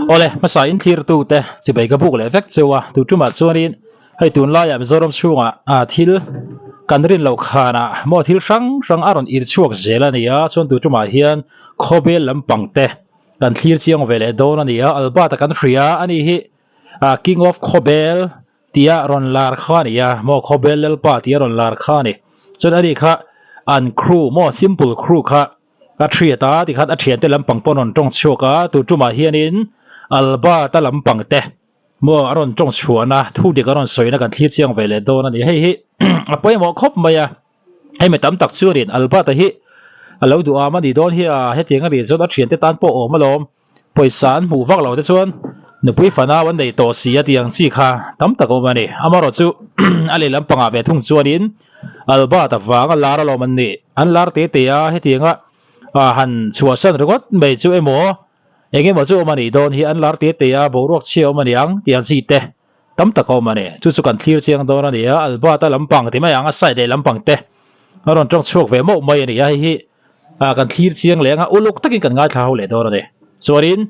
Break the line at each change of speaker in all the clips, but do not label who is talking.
Awle, hmasa in thlirtu te chibai ka buk leh vek cheu a, tu tumah chuanin hei tunlaiah Mizoram chhungah thil kan rin loh khanah maw thil hrang hrang a rawn ir chhuak zel a ni a, chuan tu tumah hian khawbel lampang te kan thlir chiang ve leh dawn a ni a, Albert-a kan hria a ni hi King of Khawbel tia rawn lar kha a ni a, maw Khawbel Lalpa tia rawn lar kha a ni, chuan ani kha an crew maw simple crew kha. A thiat a, tikhan a thiante lampang pawh a rawn tawng chhuak a, tu tumah hianin Albert-a lampang te maw a rawn tawng chhuahna thu dik a rawn sawina kan thlir chiang ve leh dawn a ni. Hei hi a pawimawh khawp mai a, hei mi tam tak chuanin Albert-a hi a lo duh am a nih dawn hi a, hetiang a nih chuan a thiante tan pawh a awm alawm. Pawisa an hmuh vak lo te chuan nupui fanau an nei tawh si a tih ang chi kha tam tak a awm a ni. Amaherawhchu a lehlam pangah ve thung chuanin Albert a vang a lar alawm an nih. An lar te te a, hetianga han chhuahsan ringawt mai chu emaw eng emaw chu awm a nih dawn hi an lar te te a, boruak chhia awm a ni ang tih ang chi te tam tak a awm a ni. Chu chu kan thlir chiang dawn a ni a, Albert a lampang ti mai ang a side leh lampang te a rawn tawng chhuak ve mauh mai a ni a, hei hi ah kan thlir chiang leh anga uluk takin kan ngaithla ho leh dawn a ni. Chuanin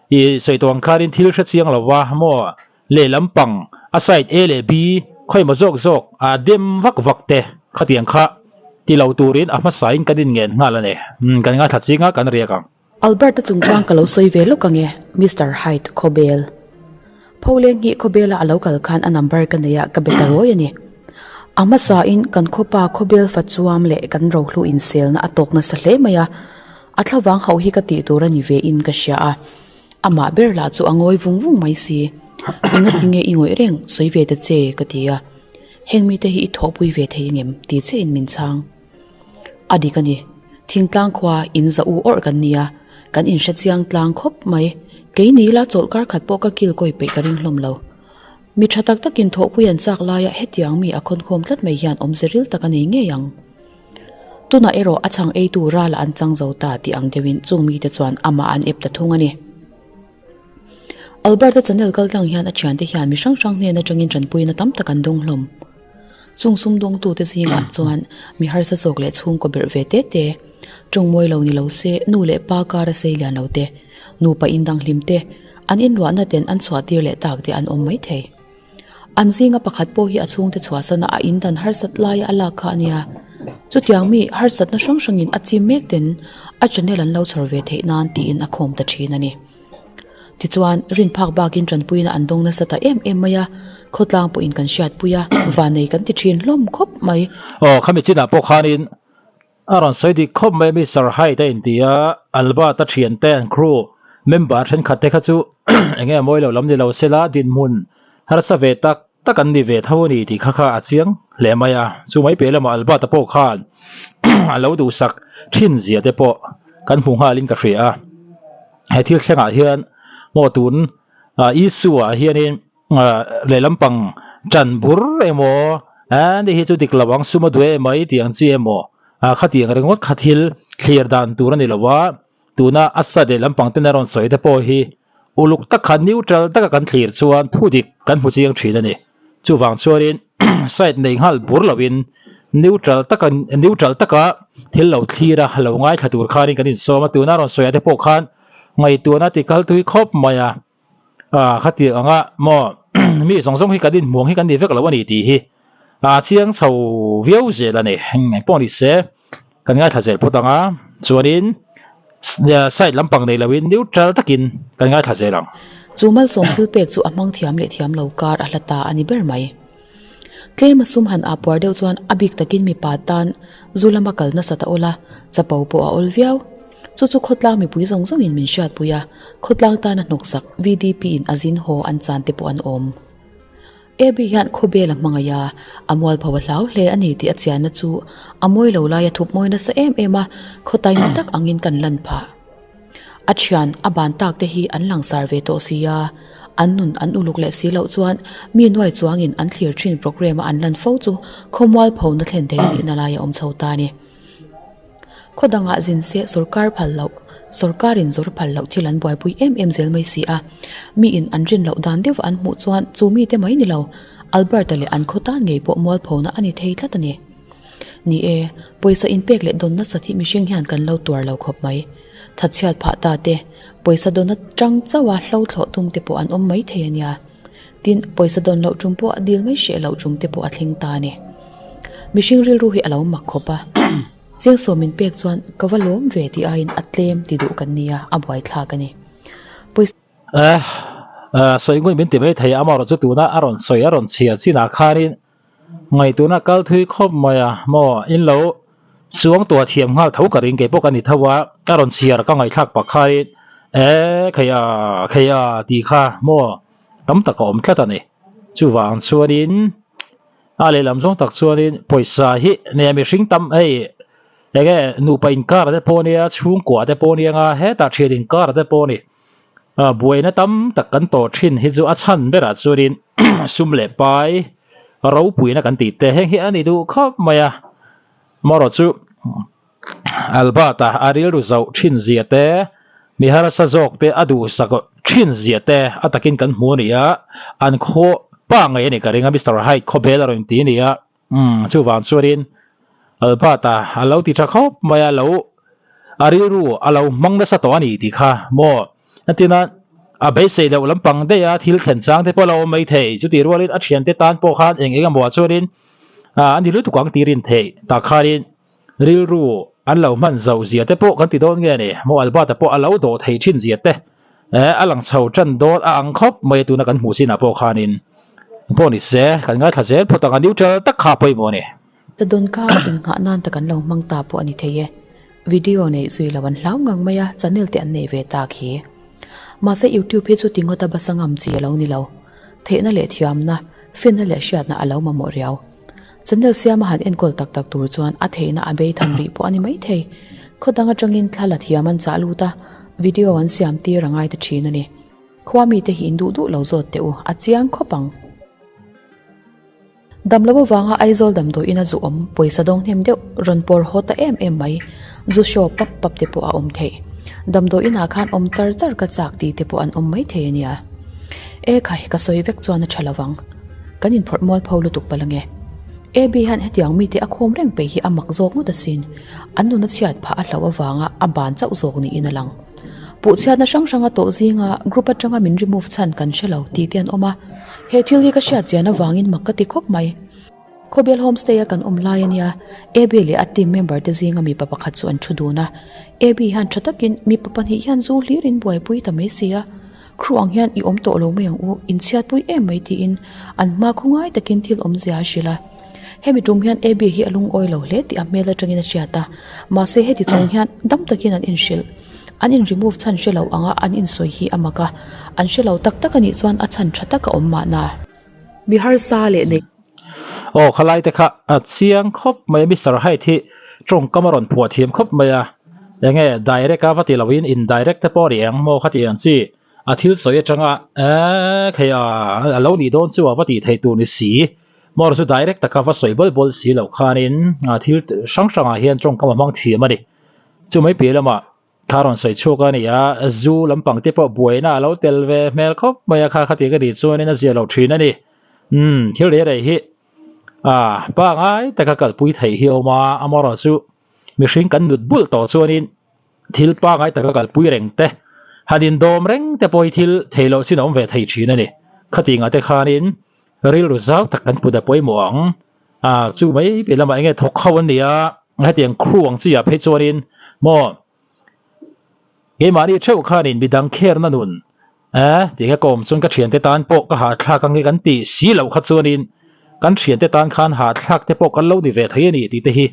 i sawi tawh ang khanin thil hre chiang lo va maw leh lampang a side A leh B khawimaw zawk zawk ah dem vak vak te khatiang kha ti lo turin a hmasain kan inngen nghal a ni. Umm kan ngaithla ching a kan riak ang.
Alberta chungchang ka lo sawi ve lawk ange Mister Hyde Khawbel. Pholeng hi Khawbela a lo kal khan a number ka nei a ka be ta rawi a ni. A hmasa in kan khawpa Khawbel fa chuam leh kan rohlu inselna a tawk nasa hle mai a, a thlavang hauh hi ka tih tur a ni ve in ka hria a. Amah ber lah chu a ngawi vung vung mai si. Engati nge i ngawih reng sawi ve ta che ka ti a. Heng mite hi i thawhpui ve thei angem ti che in min chhang. A dik a ni. Thingtlang khua in za u awrh kan nia, kan inhre chiang tlang khawp mai. Kei ni ila chawlh kar khat pawh ka kil kawi peih ka ring hlawm lo. Mi tha tak takin thawhpui an chak laia hetiang mi a khawnkhawm tlat mai hian awmze ril tak a nei ngei ang. Tunah erawh a chhang eitu rala an chang zo ta tih ang deuhin chung mite chuan amah an ep ta thung a ni. Alberta channel kaltlang hian a thiante hian mi hrang hrang hnen atangin tanpuina tam tak an dawng hlawm. Chung sumdawngtute zingah chuan mi harsa zawk leh chhungkaw berh ve te te, tawng mawi lo ni lo se nu leh pa kara sei lian lo te, nupa indang hlim te, an inruahna ten an chhuah tir leh tak te an awm mai thei. An zinga pakhat pawh hi a chhungte chhuahsana a indan harsat laia a lak kha a nia. Chutiang mi harsatna hrang hrangin a chim mek ten a channel an lo chhawr ve theih nan tiin a khawm ta thin a ni. Tichuan, rin phak bakin tanpuina an dawng nasa ta em em mai a, khawtlang pawhin kan hriatpui a, vanei kan ti thin hlawm khawp mai.
Aw, khami chinah pawh khanin a rawn sawi dik khawp mai a, Mister Hyde a inti a, Albert-a thiante an crew member thenkhat te kha chu eng nge mawi lo lam ni lo sela dinhmun harsa ve tak tak an ni ve tho a ni tih kha kha a chiang hle mai a, chu mai piah lamah Albert-a pawh khan a lo duhsak thin zia te pawh kan hmu nghalin ka hria a, he thil thlengah hian maw tun issue ah hianin lehlam pang tan bur emaw ni hi chu dik lo ang sum a duh em mai tih ang chi emaw khatiang ringawt kha thil thlir dan tur a ni lo a, tuna a sa lehlam pang ten a rawn sawi te pawh hi Uluk tak kha neutral taka kan thlir chuan thu dik kan hmu chiang thin a ni. Chuvang chuanin side nei nghal bur lovin neutral taka neutral taka thil lo thlir a, lo ngaithla tur khanin kan insawm a. Tuna rawn sawi ah te pawh khan ngaihtuahna ti kal tui khawp mai a, ah khatiang anga maw mi zawng zawng hi kan inhmuang hi kan ni vek lo a ni tih hi a chiang chho viau zel a ni. Engpawh ni se kan ngaithla zel phawt ang a, chuanin side lampang nei loin neutral takin kan ngaithla zel ang.
Chu malsawm thil pek chu a hmang thiam leh thiam lo kar a hla ta a ni ber mai. Tlem a sum han ah puar deuh chuan a bik takin mipa tan zu lama kal nasa ta awl a, chapo pawh a awl viau. Chu chu khawtlang mipui zawng zawngin min hriatpui a, khawtlang tana hnawksak VDP in a zin haw an chan te pawh an awm. Abby hian khawbel a hmangaih a, a mualpho a hlau hle a ni tih a chianna chu a mawi lo lai a thup mawi nasa em em a, khawtai ma tak angin kan lan phah. A thian a ban tak te hi an langsar ve tawh si a, an nun an uluk leh si loh chuan mi nuai chuangin an thlir thin programme a an lan fo chu khaw mualpho na thlen thei nihna lai a awm chho ta a ni. Khaw dangah zin se sorkar phal loh, sorkarin zawr phal loh thil an buaipui em em zel mai si a. Miin an rin loh dan deuh an hmuh chuan chu mite mai ni lo, Alberta leh an khaw tan ngei pawh mualphona a ni thei tlat a ni. Ni e, pawisa inpek leh dawn nasa hi mihring hian kan lo tuar lo khawp mai. Thatchhiat phah ta te, pawisa dawn atang chauha hlo thlawh tum te pawh an awm mai thei a nia. Tin, pawisa dawn loh tum pawh a dil mai hreh loh tum te pawh a thleng ta a ni. Mihring rilru hi a lo mak khawp a. Chiang sawm min pek chuan ka va lawm ve tih aiin a tlem ti duh kan nia, a buaithlak a ni. Pawisa.
Eh, sawi ngawih min ti mai thei a, amaherawhchu tuna a rawn sawi a rawn chhiar chinah khanin Ngaihtuahna kal thui khawp mai a, maw in lo chuang tuah thiam nghal tho ka ring kei pawh ka ni tho a, ka rawn chhiar ka ngaihthlak pak khain e khei a khei a tih kha maw tam tak a awm tlat a ni. Chuvang chuanin a lehlam zawng tak chuanin pawisa hi nia mihring tam hei enge nupa inkar te pawh nia chhungkua te pawh nia nga hetah thian inkar te pawh a ni. Buaina tam tak kan tawh thin hi chu a chhan berah chuanin sum leh pai ropuina kan tih te heng hi a ni duh khawp mai a amaherawh chu Albert a a rilru zoh thin zia te mi harsa zawk te a duhsak thin zia te a takin kan hmu a ni a an khaw pa ngei a ni ka ring a Mister Hyde khawbel a rawn ti a ni a. Umm chuvang chuanin Albert a a lo ti tha khawp mai a lo a rilru a lo hmang nasa tawh a ni tih kha maw entirna a beisei loh lampang daih a thil thlen chang te pawh a lo awm mai thei chutih rualin a thiante tan pawh khan eng eng emaw ah chuanin ah a ni lutuk ang tih rin theih tah khanin rilru an lo hman zoh zia te pawh kan ti dawn nge a ni maw Albert a pawh a lo dawh thei thin zia te. Eh a lang chho tan dawn a ang khawp mai a tuna kan hmuh chinah pawh khanin pawh ni se kan ngaithla zel phawt ang a neutral tak kha a pawimawh a ni.
Chadawn kha innghah nan tak an lo hmang ta pawh a ni thei e. Video neih zui lo an hlau ngang mai a, channel te an nei ve tak hi. Mahse YouTube hi chu ti ngawt a basa ngam chi a lo ni lo. Theihna leh thiamna, finna leh hriatna a lo mamawh riau. Channel siama han enkawl tak tak tur chuan a theihna a bei tham rih pawh a ni mai thei. Khaw dang atangin thla la thiam an chah lut a, video an siam tir a ngai ta thin a ni. Khua mite hi in duh duh lo zawt teh u, a chiang khawp ang. Dam lo avanga Aizawl damdawiin a zu awm pawisa dawng hnem deuh rawn pawr haw ta em em mai, zu show pap pap te pawh a awm theih. Damdawiin ah khan awm char char ka chak tih te pawh an awm mai thei a nia. E khai, ka sawi vek chuan a tha lo vang. Kan inphawrh mual pho lutuk palh ange. Abby hian hetiang mite a khawm reng peih hi a mak zawk ngawt asin. An nuna chhiat phah a hlauh avanga a ban chauh zawk niin a lang. Puhchhiatna hrang hranga tawh zinga group atanga min remove chhan kan hre lo tih te an awm a. He thil hi ka hriat chian avangin mak ka ti khawp mai. Khawbel homestay a kan awm lai ania, Abby leh a team member te zinga mipa pakhat chu an thu dun a. Abby hian tha takin mipa pahnih hian zu hlirin buaipui ta mai si a. Khru ang hian i awm tawh lo mai ang u, inchhiatpui em mai tiin an hma khawngai takin thil awmzia a hrilh a. Hemi tum hian Abby hi a lungawi lo hle tih a hmel atangin a hriat a, mahse heti chung hian dam takin an inhrilh. An in remove chhan hre lo anga an insawi hi a mak a, an hre lo tak tak a nih chuan a chhan tha tak a awm mahna. Mi harsa leh nei.
Aw khalai te kha a chiang khawp mai a Mister Hyde hi tawngkam a rawn phuah thiam khawp mai a enge direct a va ti loin indirect te pawh a ni eng maw kha tih ang chi a thil sawi atanga eee khei a a lo nih dawn chu a va tih theih tur ni si maw chu direct taka va sawi bawl bawl si loh khanin a thil hrang hrangah hian tawngkam a hmang thiam a ni chu mai piah lamah Kha rawn sawi chhuak a ni a, zu lampang te pawh buaina a lo tel ve hmel khawp mai a, kha khati ka nih chuanin a zia lo thin a ni. Umm, thil rei rei hi ah pangai taka kalpui theih hi a awm a, amaherawh chu mihring kan nut bulh tawh chuanin thil pangai taka kalpui reng te, han indawm reng te pawh hi thil theih loh chin a awm ve thei thin a ni. Khatingah te khanin rilru zau tak kan put a pawimawh ang. Ah, chu mai piah lamah enge thawk ho an ni a, hetiang crew ang chi ah phei chuanin maw keimahni theuh khanin midang kherna nun eh tih kha ka awm chuan ka thiante tan pawh ka hahthlak ang nge kan tih si loh kha chuanin kan thiante tan khan hahthlak te pawh kan lo ni ve thei a ni tih te hi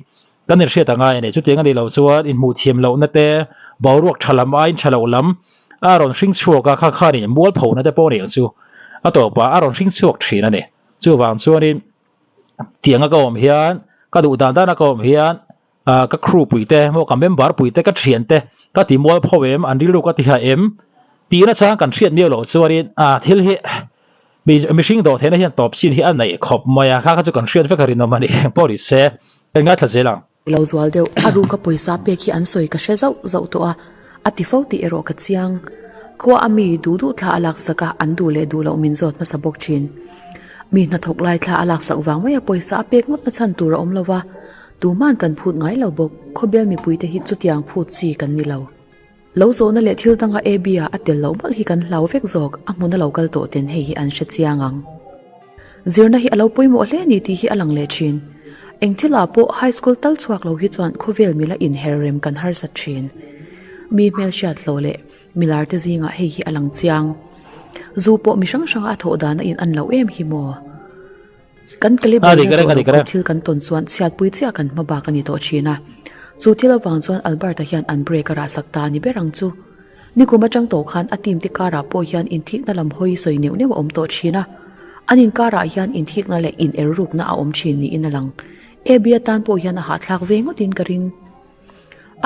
kan inhriat a ngai a ni. Chutiang a nih loh chuan inhmuh thiam lohna te boruak tha lam aiin tha loh lam a rawn hring chhuak a, kha khanin mualphona te pawh a ni ang chu a tawpah a rawn hring chhuak thin a ni. Chuvang chuanin tianga ka awm hian ka duh dan dana ka awm hian ah ka crew pui te maw ka member pui te ka thian te ka ti mual pho em an rilru ka ti ha em tih na chang kan hriat miau loh chuanin ah thil hi mi mihring dawh theihna hian tawp chin hi a neih khawp mai a kha kha chu kan hriat vek a rinawm a ni pawh ni se kan ngaithla zel ang.
Lo zual deuh a ruka pawisa pek hi an sawi ka hre zauh zauh tawh a, a ti fo tih erawh ka chiang. Khua a mi duh duh thla a laksak a, an duh leh duh loh min zawt hmasa bawk thin. Mi hnathawk lai thla a laksak vang mai a pawisa a pek ngawt na chhan tur a awm lo va, tuman kan phut ngai lo bawk, khawbel mipuite hi chutiang phut chi kan ni lo. Lo zawhna leh thil danga Abby-a a tel loh mawlh hi kan hlau vek zawk, a hmuna lo kal tawh ten hei hi an hre chiang ang. Zirna hi a lo pawimawh hle a ni tih hi a lang leh thin. Eng thilah pawh high school tal chhuak lo hi chuan khawvel mila inher rem kan harsat thin. Mi hmelhriat hlawh leh milar te zingah hei hi a lang chiang. Zu pawh mi hrang hranga a thawh dan a in an loh em hi maw? Kan
A dik
calibre-na
reng
zawh
a
loh
dik
khawp
reng.
thil kan tawn chuan chhiatpui chiah kan hma bak a ni tawh thin a. Chu thil avang chuan Albert-a hian an break a rahsak ta a ni ber ang chu. Nikum atang tawh khan a team te karah pawh hian inthikna lam hawi sawi neuh neuh a awm tawh thin a. An inkarah hian inthikna leh in errukna a awm thin niin a lang. Abby atan pawh hian a hahthlak ve ngawtin ka ring.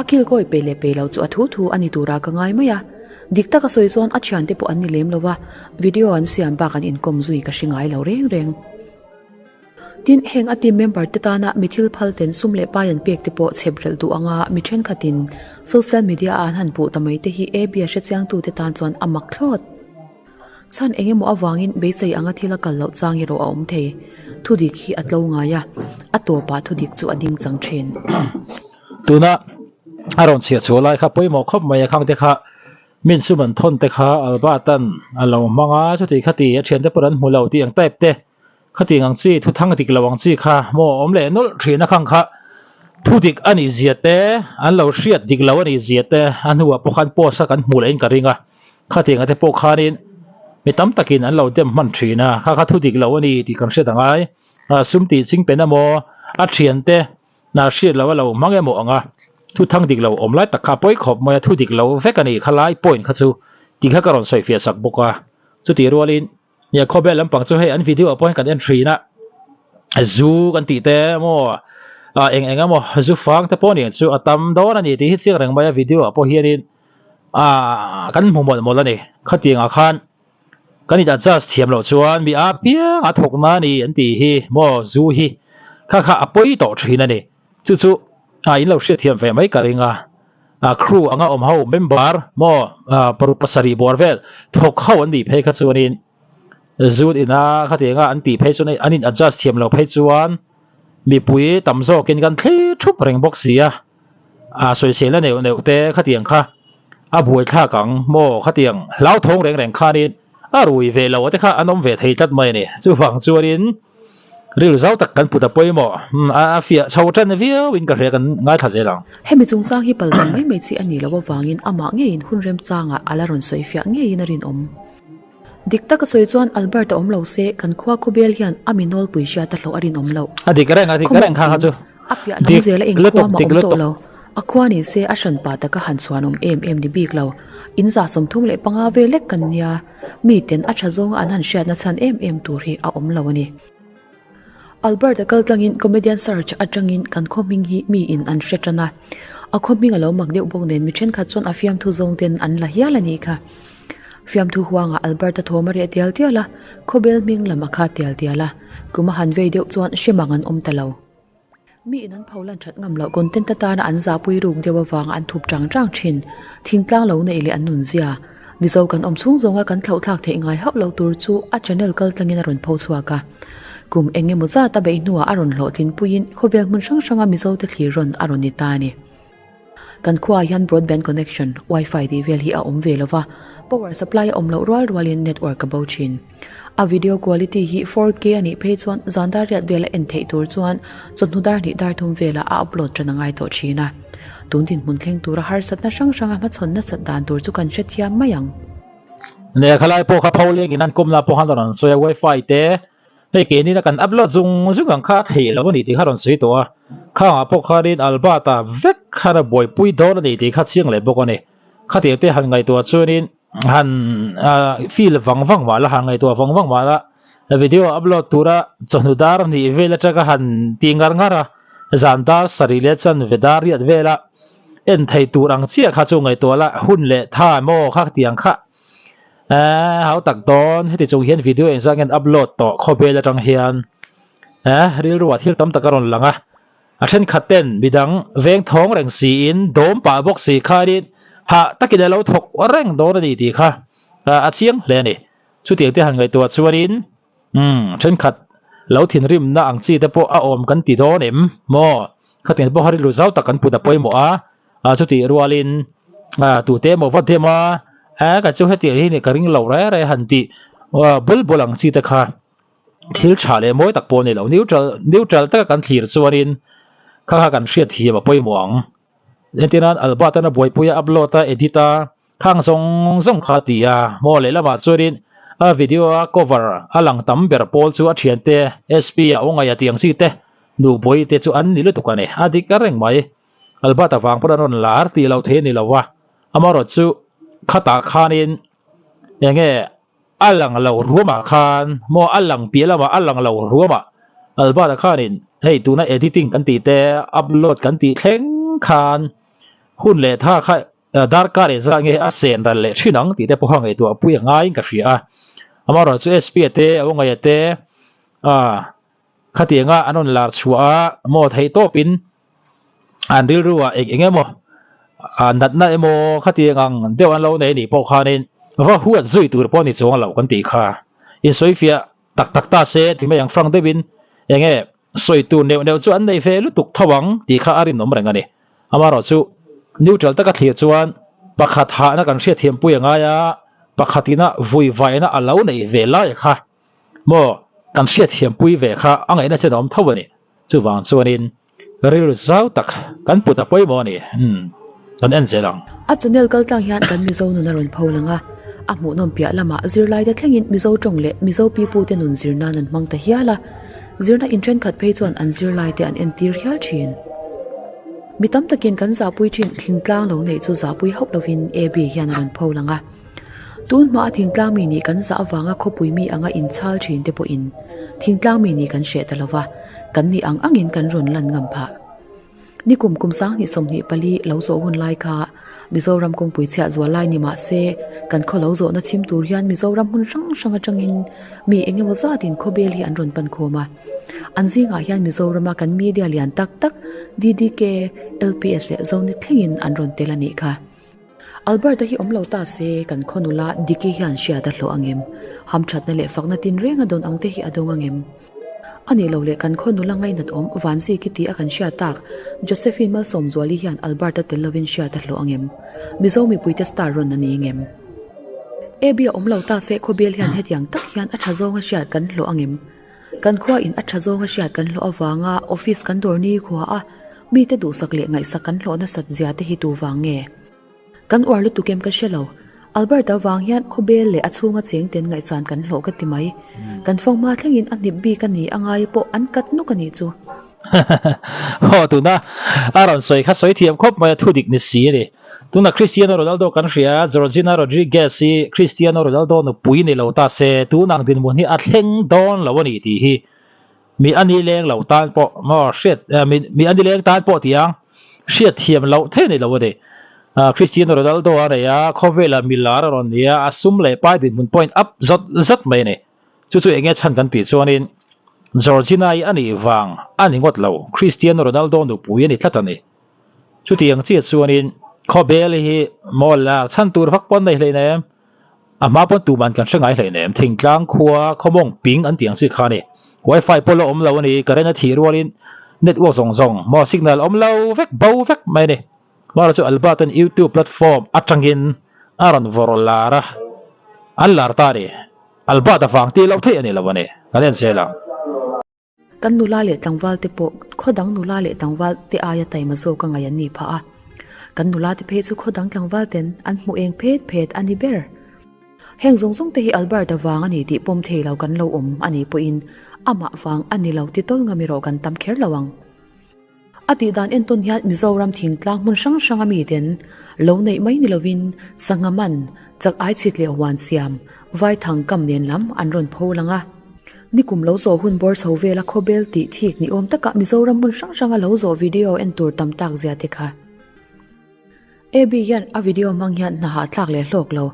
A kilkawi pe leh pe lo chu a thu thu a ni turah ka ngai mai a. Dik taka sawi chuan a thiante pawh an ni lem lo va, video an siam bak an inkawm zui ka hre ngai lo reng reng. Tin, heng a team member te tana mi thil phal ten sum leh pai an pek te pawh chhep relh duh anga mi thenkhatin social media a an han puh ta mai te hi AB a hrechiangtu te tan chuan a mak thlawt. Chhan eng emaw avangin beisei anga thil a kal loh chang erawh a awm thei. Thudik hi a tlo ngai a, a tawpah thudik chu a ding chang thin.
Tuna a rawn chhiah chhuah lai kha pawimawh khawp mai a khangte kha min sum an thawn te kha Albert-a'n a lo hmang a, chuti khati a thiante pawh an hmu lo tih ang type te. Khatiang ang chi, thu thang dik lo ang chi kha maw awm leh nawlh thin a khang kha thu dik a nih zia te, an lo hriat dik lo a nih zia te a hnuah pawh khan post kha kan hmuh lehin ka ring a. Khatiang te pawh khanin mi tam takin an lo dem hman thin a, kha kha thu dik lo a ni tih kan hriat angai. Sum tih ching pen emaw a thiante hriat loh a lo hmang emaw ang a, thu thang dik lo awm lai tak kha a pawi khawp mai a, thu dik lo vek a ni kha lai point kha chu tih kha ka rawn sawi fiah sak bawk a. Chutih rualin Nia khawvel lampang chu hei an video ah pawh hian kan en thin a zu kan tih te maw ah eng eng emaw zu fang te pawh nen chu a tam dawn a ni tih hi chiang reng mai a video ah pawh hianin ah kan hmu mawlh mawlh a ni khatiang ah khan kan in adjust thiam loh chuan mi a piang a thawk na a ni an tih hi maw zu hi kha kha a pawi tawh thin a ni. Chu chu a in lo hriatthiam ve mai ka ring a, a crew anga awm ho member maw paruk pasarih bawr vel thawk ho an nih phei kha chuanin zun ina khatianga an tih phei chuan an in adjust thiam lo phei chuan mipui tam zawkin kan thlir thup reng bawk si a, a sawiselna neuh neuh te khatiang kha a buaithlak ang maw khatiang hlauthawng reng reng khanin a rui ve lo te kha an awm ve thei tlat mai a ni chuvang chuanin. Rilru zau tak kan put a pawimawh. A fiah chho tan viau in ka hria kan ngaithla zel ang.
Hemi chungchang hi palzam mai mai chi a nih loh avangin amah ngeiin hun remchangah a la rawn sawi fiah ngeiin a rinawm. Dik taka sawi chuan Albert a awm lo se kan khua khawbel hian a mi nawlpui hriat a hlawh a rinawm loh.
A dik reng a dik reng kha kha chu.
A piah lam zela eng khua mah awm tawh lo. A khua ni se a hranpa taka han chhuanawm em em ni bik lo. In za 35 vel lek kan nia. Miten a tha zawnga an han hriatna chhan em em tur hi a awm lo a ni. Albert-a kal tlangin comedian search atangin kan khaw hming hi miin an hre tan a. A khaw hming a lo mak deuh bawk nen mi thenkhat chuan a fiamthu zawng ten an la hial a nih kha. Fiamthu huangah Albert-a thawm a reh tial tial a, khawbel hming lam a kha tial tial a. Kum a han vei deuh chuan hre mang an awm ta lo. Mi in an pho lan that ngam loh content atana an zahpui ruk deuh avanga an thup chang chang thin. Thingtlang lo neih leh an nun zia. Mizo kan awm chhung zawnga kan thlauhthlak theih ngai hauh lo tur chu a channel kal tlangin a rawn pho chhuak a. Kum eng emaw zat a beih hnuah a rawn hlawhtlin puiin khawvel hmun hrang hranga Mizo te thlir rawn a rawn ni ta a ni. Kan khuaah hian broadband connection, wifi tih vel hi a awm ve lova, power supply a awm loh rual rualin network a bo thin. A video quality hi 4K a nih phei chuan zan dar riat vela en theih tur chuan chawhnu dar hnih dar thum velah a upload tan a ngai tawh thin a. Tun dinhmun thleng tura harsatna hrang hranga hmachhawn nasat dan tur chu kan hrethiam mai ang.
Nia khalai pawh kha pho lengin an kawmna pawh khan rawn sawi a wifi te Hei keini na kan upload zung zung ang kha a theih loh a ni tih kha rawn sawi tawh a, khangah pawh khanin Albert-a vek khan a buaipui dawn a ni tih kha chiang leh bawk a ni. Khatiang te han ngaihtuah chuanin han feel vang vang mah la, han ngaihtuah vang vang mah la, video upload tura chawhnu dar hnih vel atanga han ti ngar ngar a, zan dar sarih leh chanve dar riat vela en thei tur ang chiah kha chu ngaihtuah la, hun leh tha emaw kha tiang kha. Eee hau tak dawn heti chung hian video engzah nge an upload tawh khawvel atang hian eh rilru ah thil tam tak a rawn lang a a thenkhat ten midang veng thawng reng siin dawm pah bawk si khanin hah takin a lo thawk reng dawn a ni tih kha a chiang hle a ni chutiang te han ngaihtuah chuanin umm thenkhat lo thinrimna ang chi te pawh a awm kan ti dawn em maw khatiang te pawh kha rilru zau tak kan put a pawimawh a. A chutih rualin Ah tute emaw va dem a, eh ka chu hetiang hi ni ka ring lo reng reng han tih bul bul ang chi te kha thil tha leh mawi tak pawh a ni lo. Neutral neutral taka kan thlir chuanin kha kha kan hriat thiam a pawimawh ang. Entir nan Albert an a buaipui a upload a edit a khang zawng zawng kha a ti a, maw lehlamah chuanin a video a cover a lang tam ber pawl chu a thiante SP a aw ngaih a tih ang chi te Nubawih te chu an ni lutuk a ni. A dik a reng mai. Albert avang pawn an rawn lar tih loh thei a ni lo a. Amaherawh chu khatah khanin eng nge a lang lo ruamah khan maw a lang piah lamah a lang lo ruamah Albert-a khanin hei tuna editing kan tih te upload kan tih thleng khan hun leh tha kha darkar in zat nge a sen ral leh thin ang tih te pawha ngaihtuah pui a ngaiin ka hria a. Amaherawh chu SP-a te a awngaia te ah Khatianga an rawn lar chhuah a maw theih tawpin an rilru ah eng eng emaw natna emaw khatiang ang deuh an lo nei anih pawh khanin va huat zui tur pawh a ni chuang lo kan tih kha. Insawifiah tak tak ta se ti mai ang frank deuhin eng nge sawi tur neuh neuh chu an nei ve lutuk tho ang tih kha a rinawm reng a ni. Amaherawhchu neutral taka thlir chuan pakhat hahna kan hriatthiampui a ngai a, pakhatina vuivaina a lo neih ve lai kha. Maw, kan hriatthiampui ve kha a ngaihna chen a awm tho a ni. Chuvang chuanin rilru zau tak kan put a pawimawh a ni. Umm, kan en zel ang.
A channel kal tlang hian kan Mizo nun a rawn pho lang a, a hmuhnawm piah lamah zirlaite thlengin Mizo tawng leh Mizo pipute nun zir nan an hmang ta hial a, zirna in thenkhat phei chuan an zirlaite an entir hial thin. Mi tam takin kan zahpui thin thingtlang lo neih chu zahpui hauh lovin AB hian a rawn pho lang a. Tun hma a thingtlang mi nih kan zah avanga khawpui mi anga inchhal thin te pawhin thingtlang mi nih kan hreh ta lova, kan nih ang angin kan rawn lan ngam phah. Nikum kum 20 24 lo zawh hun lai kha Mizoram kawngpui chhiah zual lai ni mah se kan khaw lo zawhna chhim tur hian Mizoram hmun hrang hrang atangin mi eng emaw zatin khawbel hi an rawn pan khawm a. An zingah hian Mizorama kan media lian tak tak DDK, LPS leh Zonet thlengin an rawn tel a nih kha. Alberta hi awm lo ta se, kan khaw nula Diki hian hriat a hlawh angem? Hamthatna leh fakna tinreng a dawn ang te hi a dawng angem? A nih lo leh kan khaw nula ngainat awm Vanziki ti a kan hriat tak Josephine Malsawmzuali hian Alberta tel lovin hriat a hlawh angem? Mizo mipuite star rawn a ni angem? Abby a awm lo ta se khawbel hian hetiang tak hian a tha zawnga hriat kan hlawh angem? Kan khua in a tha zawnga hriat kan hlawh avanga office kan dawr ni khua a mite duhsak leh ngaihsak kan hlawh nasat zia te hi tu vang nge? Kan uar lutuk em ka hre lo. Albert avang hian khawbel leh a chhunga cheng ten ngaihsan kan hlawh ka ti mai. Kan fawng hma thlengin a hnip bik a ni a ngai pawh an kat nuk a nih chu.
Aw tuna a rawn sawi kha sawi thiam khawp mai a thu dik ni si a ni. Tuna Cristiano Ronaldo kan hria a, Georgina Rodriguez hi Cristiano Ronaldo nupui ni lo ta se tunang dinhmun hi a thleng dawn lo a ni tih hi mi a ni leng lo tan pawh maw hriat mi a ni leng tan pawh tih ang hriat thiam loh theih a ni lo a ni. Cristiano Ronaldo a nei a, khawvela mi lar a rawn ni a, a sum leh pai dinhmun pawhin up zawt zawt mai a ni. Chu chu enge chhan kan tih chuanin Georgina hi a nih vang a ni ngawt lo, Cristiano Ronaldo nupui a ni tlat a ni. Chutiang chiah chuanin khawbel hi maw lar chhan tur vak pawn nei hleinem, a hma pawn tuman kan hre ngai hleinem, thingtlang khua khawmawng ping an tih ang chi kha a ni. Wifi pawh la awm lo a ni, current a thih rualin network zawng zawng maw signal awm lo vek bo vek mai a ni. Hmara chu Albert an YouTube platform atangin a rawn vawrh lar a, an lar ta a ni. Albert avang tih loh theih a ni lo a ni, kan en zel ang.
Kan nula leh tlangval te pawh khaw dang nula leh tlangval te aia taima zawk a ngaih an nih phah a. Kan nula te phei chu khaw dang tlangval ten an hmu eng phet phet a ni ber. Heng zawng zawng te hi Albert avang a ni tih pawm thei lo kan lo awm a nih pawhin amah vang a ni lo ti tawl ngam erawh kan tam kher lo ang. A tih dan entawn hian Mizoram thingtlang hmun hrang hranga miten lo neih mai ni lovin sangha man, chak ai chhit leh huan siam, vaithang kam nen lam an rawn pho lang a. Nikum lo zawh hun bawr chho vela khawbel tih thik ni awm takah Mizoram hmun hrang hranga lo zawh video en tur tam tak zia te kha. Abby hian a video hmang hian hna hahthlak leh hlawk lo,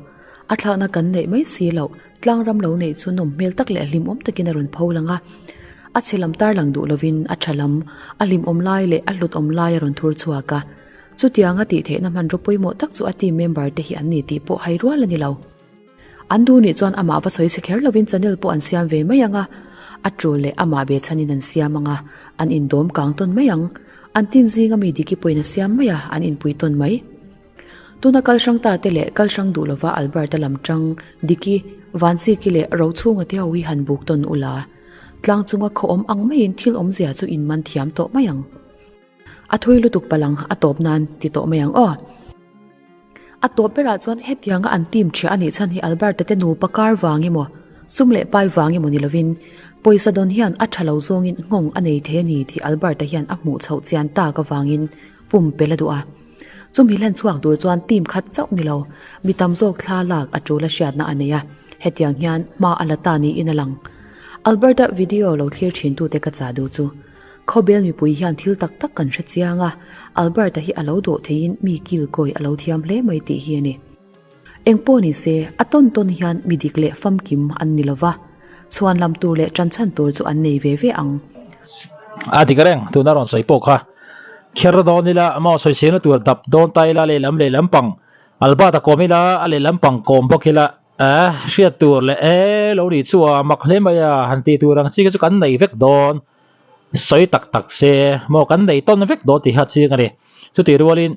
a thlakna kan neih mai si loh, tlang ram lo neih chu nawm hmel tak leh hlimawm takin a rawn pho lang a. A chhe lam tarlang duh lovin a tha lam, a hlimawm lai leh a hlutawm lai a rawn thur chhuak a. Chutianga tih theihna hmanraw pawimawh tak chu a team member te hi an ni tih pawh hai rual a ni lo. An duh nih chuan amah va sawi chhe kher lovin channel pawh an siam ve mai ang a, a tul leh amah ve chhanin an siam ang a, an indawm kang tawn mai ang. An team zinga mi Diki pawhin a siam mai a, an inpui tawn mai. Tuna kal hrang ta te leh kal hrang duh lova Albert-a lam tang Diki, Vanziki leh Rochhunga te ho hi han buk tawn ula. Tlang chunga khaw awm ang maiin thil awmzia chu in man thiam tawh mai ang. A thui lutuk palang a tawp nan ti tawh mai ang aw. A tawp berah chuan hetianga an team ṭhiah a nih chhan hi Albert-a te nupa kar vang emaw, sum leh pai vang emaw ni lovin pawisa dawn hian a ṭha lo zawngin nghawng a nei thei a ni tih Albert-a hian a hmuh chhoh chian tak avangin pumpelh a duh a. Chumi hlen chhuak tur chuan team khat chauh ni lo, mi tam zawk thla lak a ṭul a hriatna a nei a, hetiang hian hma a la ta niin a lang. Alberta video lo thlir ṭhintute ka chah duh chu, Khawbel mipui hian thil tak tak kan hre chiang a, Alberta hi a lo dawh theiin mi kilkawi a lo thiam hle mai tih hi a ni. Eng pawh ni se, a tawn tawn hian mi dik leh famkim an ni lo va, chhuan lam tur leh ṭanchhan tur chu an nei ve ve ang.
A dik reng, tuna rawn sawi pawh kha kher dawn ila, maw sawiselna tur dap dawn ta ila, lehlam lehlam pang Albert-a kawm ila, a lehlam pang kawm bawk ila, eh hriat tur leh eh lo nih chu a mak hle mai a, han tih tur ang chi kha chu kan nei vek dawn. Sawi tak tak se maw kan nei tawn vek dawn tih kha chiang a ni. Chutih rualin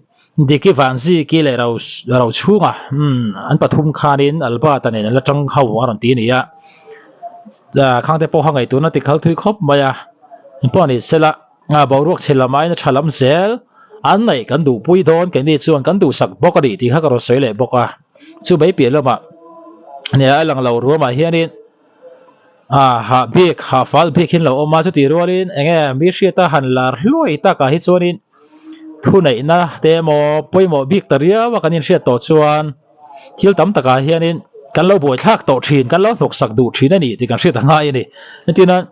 Diki Vanziki leh Ro Rochhunga umm an pathum khanin Albert-a nen an la tang ho a rawn ti a ni a. Khangte pawh kha ngaihtuahna ti khal thui khawp mai a. Engpawh ni sela boruak chhe lam aiin a tha lam zel an neih kan duhpui dawn keini chuan kan duhsak bawk a ni tih kha ka rawn sawi leh bawk a. Chu mai piah lamah nia a lang lo ruamah hianin. Ah hah bik hah fal bik hi an lo awm a chutih rualin eng nge mi hriata han lar hluai takah hi chuanin thuneihna te emaw pawimawh bik ta riau a kan inhriat tawh chuan thil tam takah hianin kan lo buaithlak tawh thin kan lo hnawksak duh thin a ni tih kan hriat a ngai a ni entirnan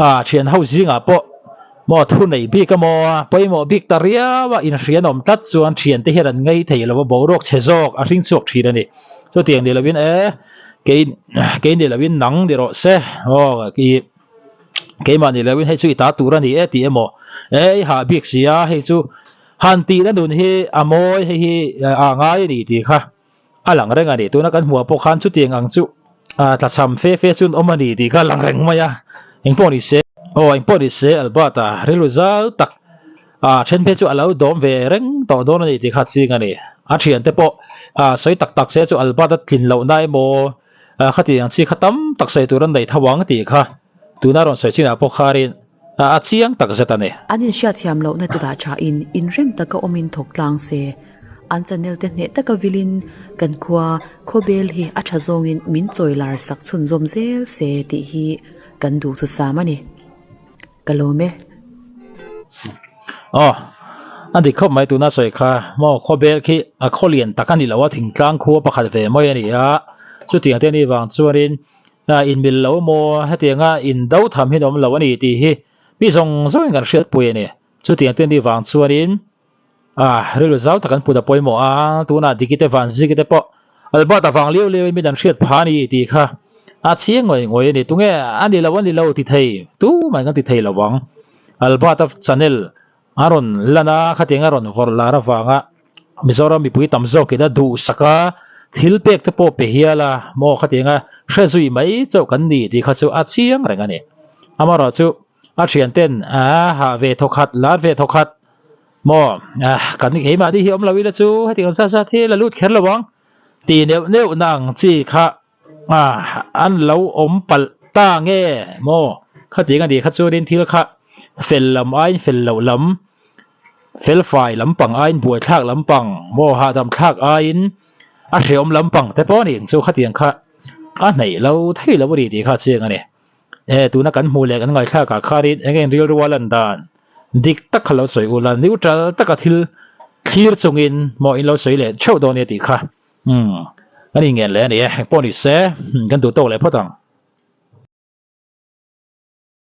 ah thian ho zingah pawh maw thunei bik emaw pawimawh bik ta riau a inhrian awm tlat chuan thiante hian an ngei thei lo a boruak chhe zawk a hring chhuak thin a ni chutiang ni lovin e. Kei kei ni lovin nang ni rawh se aw i keimah ni lovin hei chu i ta tur a ni e tih emaw e i hah bik si a hei chu han tihna nun hi a mawi hei hi a ngai a ni tih kha a lang reng a ni tuna kan hmuh ah pawh khan chutiang ang chu a tlachham fe fe chu an awm a ni tih kha a lang reng mai a engpawh ni se aw engpawh ni se Albert-a rilru zal tak A then phei chu a lo dawm ve reng tawh dawn a ni tih kha ching a ni. A thiante pawh a sawi tak tak se chu Albert a tlin loh na emaw khati ang chi kha tam tak sawi tur an nei tho ang tih kha tuna rawn sawi chinah pawh kharin a chiang tak zet a ni.
An inhriatthiam lohna te dah thain inrem taka awmin thawk tlang se. An channel te hneh taka vilin kan khua khawbel hi a tha zawngin min chawi lar sak chhunzawm zel se tih hi kan duhthusam a ni. Ka lawm e.
Aw, a dik khawp mai tuna sawi kha maw khawbel khi a khaw lian tak a ni lo a thingtlang khua pakhat ve mai a ni a chutiang te anih vang chuanin inmil lo maw hetianga indo tham hi an awm lo a ni tih hi mi zawng zawngin kan hriatpui a ni chutiang te anih vang chuanin Ah, rilru zau tak an put a pawimawh a, tunah Diki te Vanziki te pawh Albert a vang liau liau in min an hriat phah a ni tih kha a chiang ngawih ngawih a ni. Tunge a ni lo a ni lo ti thei tumah in kan ti thei lo ang. Albert a channel a rawn lan a, khatiang a rawn vawrh lar avanga Mizoram mipui tam zawkin a duhsak a, thil pek te pawh pe hial a, maw khatiang a hre zui mai chauh kan ni tih kha chu a chiang reng a ni. Amaherawhchu a thianten a hah ve thawkhat, lar ve thawkhat, Maw kan keimahni hi awm lo ila chu hetiang zat zat hi la lut kher lo ang tih neuh neuh na ang chi kha an lo awm palh ta nge maw khatiang a nih kha chuanin thil kha fel lam aiin fel loh lam fel fai lampang aiin buaithlak lampang maw hahdam thlak aiin a hrehawm lampang te pawh a nih ang chu khatiang kha a hnaih lo thei lo a ni tih kha a chiang a ni e tuna kan hmuh leh kan ngaithlak ah khanin eng eng rilru a lan dan. Dik tak kha lo sawi ula, neutral taka thil thlir chungin maw in lo sawi leh theuh dawn nia tih kha umm kan inngen leh a ni e, engpawh ni se kan duh tawk leh phawt ang.